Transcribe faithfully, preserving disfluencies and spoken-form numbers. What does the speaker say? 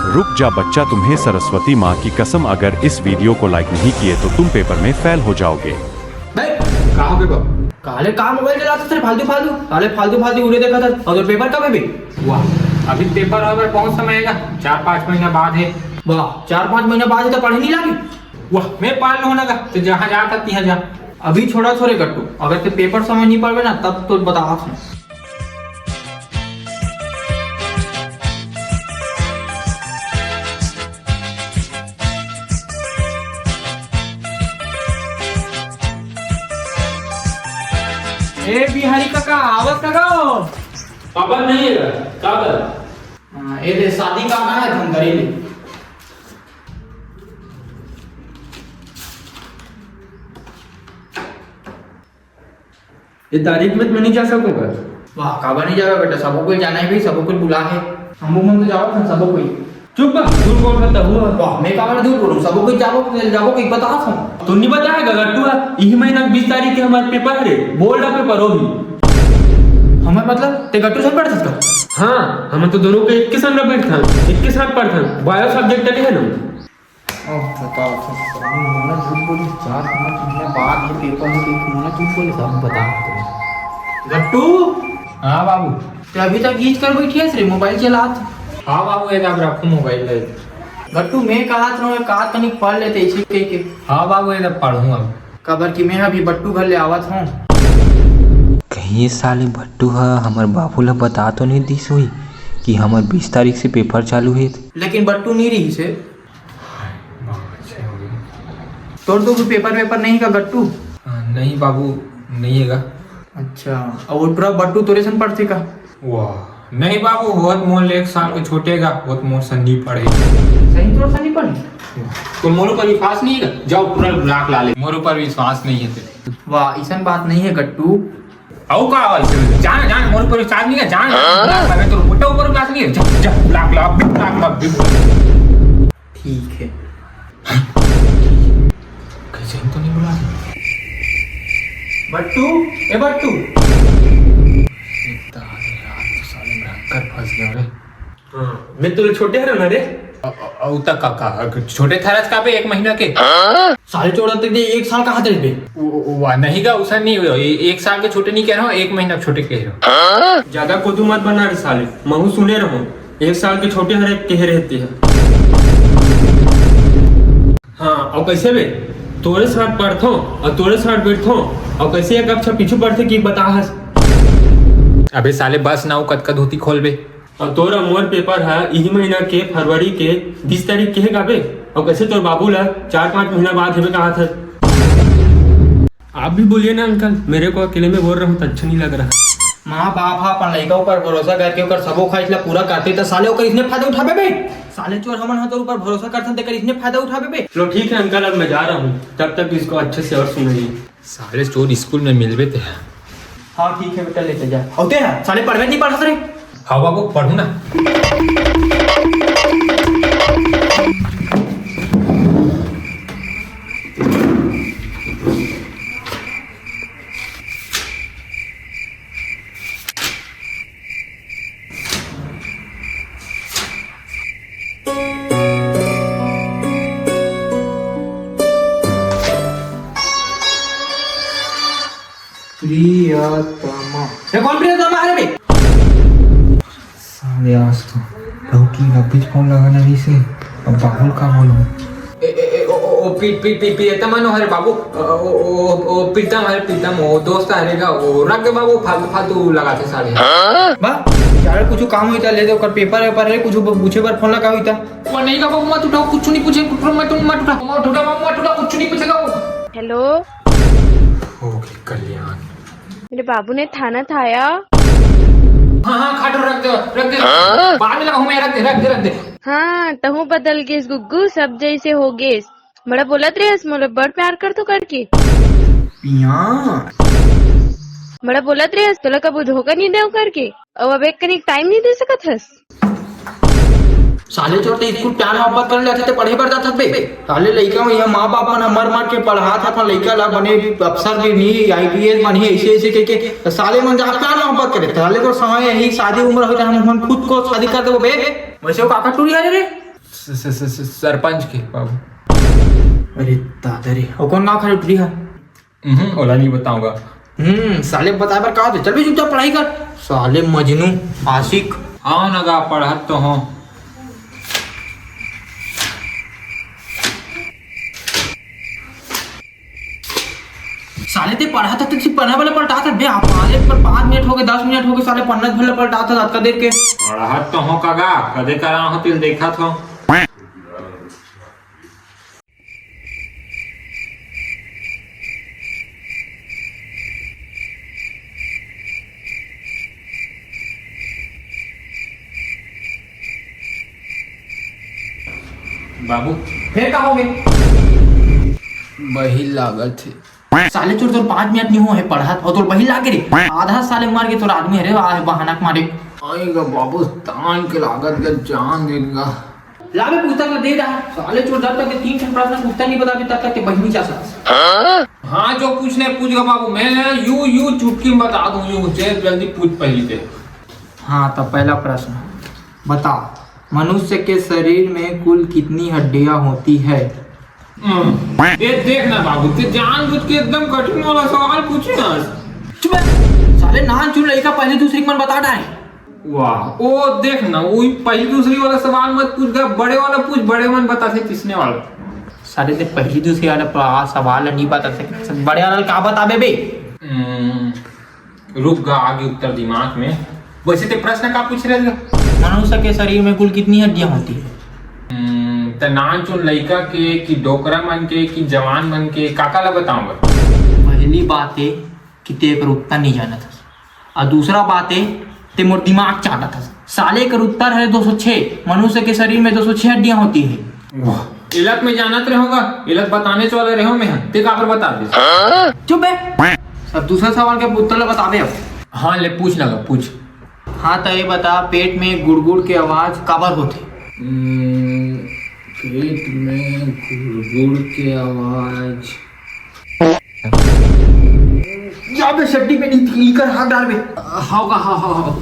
रुक जा बच्चा, तुम्हें सरस्वती माँ की कसम, अगर इस वीडियो को लाइक नहीं किए तो तुम पेपर में फेल हो जाओगे। बे, का हो गए बाबू? काले का मोबाइल चलाते थे फालतू फालतू? काले फालतू फालतू उड़े देखा था। और पेपर कब है बे? वाह, अभी पेपर होय बर बहुत समय आएगा, चार पाँच महीना बाद है। वाह, चार पाँच महीना बाद है तो पढ़े नहीं लागे। वाह, मैं पाल लूँ ना का, तो जहाँ जाता तिहाँ जा। अभी छोड़ा छोरे गट्टू, अगर ते पेपर समय नहीं पढ़बे ना तब तो बता हूँ। ए बिहारी काका, आवत काका हो। पापा नहीं है, का कर? हाँ, ए दे शादी का है, हम करेंगे। ये तारीख में तो मैं नहीं जा सकूंगा। वाह, काबर नहीं जावे बेटा, सबो कोई जाना है भाई, सबो कोई बुला है। हम वो मन तो जाओ ना, सबो कोई। चुप बा, झूठ बोल रहा था हुआ। वाह, मैं काबर झूठ बोलूं, सबो कोई जाओ, जाओ कोई बता था। तू नहीं बताएगा गट्टू, यही महीना बीस तारीख के हमारे पेपर है, बोर्ड का पेपर हो भी। हमारे मतलब, ते गट्टू से पढ़ सकता? हाँ, हम तो दोनों के एक के संग बैठथन, एक के साथ पढ़थन, बायो सब्जेक्ट है ना। ओह, बताओ, मोला झूठ बोली, चार पाँच महीना बाद ये पेपर हो गई, मोला झूठ बोली, सब बता। गट्टू। हाँ बाबू। ते अभी तक गीच कर बैठी है रे, मोबाइल चलात। हाँ बाबू, ये अब रखू मोबाइल ले। गट्टू, मैं कहा था, कहा तनिक पढ़ लेते इसी कह के। हाँ बाबू, ये पढ़ूँ अब। काबर कि मैं अभी बट्टू घर ले आवत हूँ। कहीं ये साले भट्टू ह हमर बाबू ल बता तो नहीं दिस होही कि हमर बीस तारीख से पेपर चालू हे। लेकिन बट्टू नहीं रही से। तोर तो कोई पेपर वेपर नहीं का गट्टू? हाँ, नहीं बाबू, नहीं है गा। अच्छा, और वो टुरा बट्टू तोरे सन पढ़थे का? वाह, नहीं बाबू, होत मोर ले एक साल के छोटे गा, होत मोर सन नहीं पढ़े। सही तोर सन नहीं पढ़े? तो मोर ऊपर विश्वास नहीं है, जाओ पूरा ब्लॉक ला ले, मोर ऊपर विश्वास नहीं है तेरे। वाह, इसन बात नहीं है गट्टू। अउ का वाल से जान जान, मोर ऊपर विश्वास नहीं है, जान। ब्लॉक ला, तो मोटा ऊपर विश्वास नहीं है, जा, जा, ब्लॉक ला, ब्लॉक ला, ब्लॉक। ठीक है। कहीं तो नहीं बुला रहे? बट्टू, ए बट्टू। साले भयंकर फंस गया रे। हाँ, मैं तो छोटे हरव ना रे। अउ तक का, का छोटे थरस का बे, एक महीना के। साले चोर तक दे एक साल का हाथ दे। वाह, नहीं गा, उसन नहीं हुआ। ए-, एक साल के छोटे नहीं कह रहा हूँ, एक महीना के छोटे कह रहा हूँ। ज्यादा कोदू मत बना रे साले, महू सुने रहो, एक साल के छोटे हरे कह रहते हैं। हाँ, और कैसे बे? तोरे साथ पढ़थो और तोरे साथ बैठथो, और कैसे एक अच्छा पीछू पढ़थे कि बता हस। अबे साले बस ना, वो कतका धोती खोलबे। और तोरा मोर पेपर है इही महीना के फरवरी के बीस तारीख के है का बे? और कैसे तोर बाबू ला चार पाँच महीना बाद हेबे कहा था? आप भी बोलिए ना अंकल, मेरे को अकेले में बोल रहा हूँ तो अच्छा नहीं लग रहा। माँ बाप हा अपन लइका ऊपर भरोसा करके ओकर सबो ख्वाहिश ला पूरा करते त साले ओकर इसने फायदा उठाबे बे। साले चोर हमन हा तोर ऊपर भरोसा करथन तेकर इसने फायदा उठाबे बे। चलो ठीक है अंकल, अब मैं जा रहा हूँ, तब तक इसको अच्छे से और सुनाइए। साले चोर स्कूल में मिलबे ते। हाँ ठीक है बेटा, लेते जा। होते हैं साले, पढ़बे नहीं पढ़त रे। हाँ बाबू, पढ़ू ना। प्रियतमा। ये कौन प्रियतमा है रे बे? साले आज तो लौकी लब्बीच फोन लगाना रही से, अब बाबू ल का बोलूं? ए, ए, ए, ओ, ओ, ओ, पी, पी, पी, प्रियतमा नो हरे बाबू, ओ, ओ, ओ, ओ, प्रीतम हरे, प्रीतम, ओ, दोस्त हरे का, ओ, रख दे बाबू, फालतू, फालतू लगाथे साले। बा, यार कुछ काम होता ले दे, ओकर पेपर वेपर है, कुछ पूछे बर फोन लगा होता। वो नहीं का बाबू, मत उठाओ, कुछ नहीं पूछे, कुछ मत, मत उठा, मत उठा, मत उठा, कुछ नहीं पूछेगा वो। हेलो। हो गई कल्याण। मेरे बाबू ने थाना थाया। हाँ, हाँ, खाटो रख दे, रख दे। बाद में लगाऊं मैं, रख दे, रख दे, रख दे। हाँ, तहूँ बदल गेस गुग्गू, सब जैसे हो गेस। बड़ा बोलत रेस, मोला बड़ प्यार कर तो करके। पिया। बड़ा बोलत रेस, तोला कबू धोखा नहीं देव करके। अब अब एक कनिक टाइम नहीं दे सकत हस। साले चोर ते स्कूल प्यार मोहब्बत करे जाथे ते पढ़े बर जाथस बे। साले लइका में यहाँ माँ बाप मन ह मर मर के पढ़ात हे अपन लइका ला, बने अफसर भी नहीं, आईपीएस बनही, ऐसे ऐसे कह के। त साले मन जहाँ प्यार मोहब्बत करे, साले तो समय यही शादी उम्र हो जाए, हम खुद को शादी कर देबो बे। वैसे वो काका टूरी हरे रे। स-, स-, स-, स-, सरपंच के, बाबू। अरे दादा रे, अउ कोन गाँव के टुरी हे? हम्म, ओला नहीं बताऊंगा। हम्म, साले बताए बर का होथे? चल बे चुपचाप पढ़ाई कर। साले मजनू, आशिक। हाँ ना गा, पढ़त तो हूँ। साले ते पढ़त हस, ते सिर्फ पढ़े वाला पलटात हस बे। आप आले पर पाँच मिनट हो गे, दस मिनट हो गे, साले पन्नस भर ले पलटात हस अतका देर के। पढ़त तो हूँ का गा, कदे करा हूँ, तेल देखत हूँ। बाबू। फेर का हो गे? बही लागत हे। साले चोर, तोर पाँच मिनट नहीं हो हे पढ़त, अउ तोर बही लागे रे। आधा साले मर गे तोर आदमी, अरे वाह, बहाना के मारे। आई गा बाबू, तान के लागत गा, जान दे गा। ला बे, पुस्तक ला दे दा। साले चोर, जब तक ये तीन ठन प्रश्न के उत्तर नहीं बताबे, तब तक ते बही नहीं जा सकस। हाँ, जो पूछना हे पूछ गा बाबू, मैं यूं, यूं चुटकी में बता दूं, यूं, चल जल्दी पूछ पहली ते। हाँ, तो पहला प्रश्न बता, मनुष्य के शरीर में कुल कितनी हड्डियां होती है? हम्म, ये देख ना बाबू, ते जानबूझ के एकदम कठिन वाला सवाल पूछे ना। चुप बे, साले नान चुन लइका पहली दूसरी के मन बता डारे। वाह, ओ देख ना, वो पहली दूसरी वाला सवाल मत पूछ गा, बड़े वाला पूछ, बड़े मन बताथे तिसने वाला। साले ते पहली दूसरी वाला प-, सवाल नहीं बता सकते, बड़े वाला का बताबे बे? हम्म, रुक गा, आगे उत्तर दिमाग में। वैसे ते प्रश्न का पूछ रहे थे? मनुष्य के शरीर में कुल कितनी हड्डियां होती है? हम्म, त नान चुन लइका के, कि डोकरा मन के, कि जवान मन के, काका ला बताऊं मैं? पहली बात है कि ते एकर उत्तर नहीं जानत हस। अउ दूसरा बात ए, ते मोर दिमाग चाटत हस। साले एकर उत्तर हे दो सौ छह। मनुष्य के शरीर में दो सौ छह हड्डियां होती है। वाह, एला त मैं जानत रहूंगा, एला त बताने वाला रहूं मैं, ते काबर बता दे? चुप बे। सब दूसरा सवाल के उत्तर ला बताबे अब। हाँ, ले पूछ लगा, पूछ। हाँ, त ये बता, पेट में गुड़गुड़ के आवाज काबर होथे? हम्म, पेट में गुड़गुड़ के आवाज। जा बे, चड्डी पे नहीं थी, इकर हाथ डाल बे। हाव का, हाव, हाव, हाव।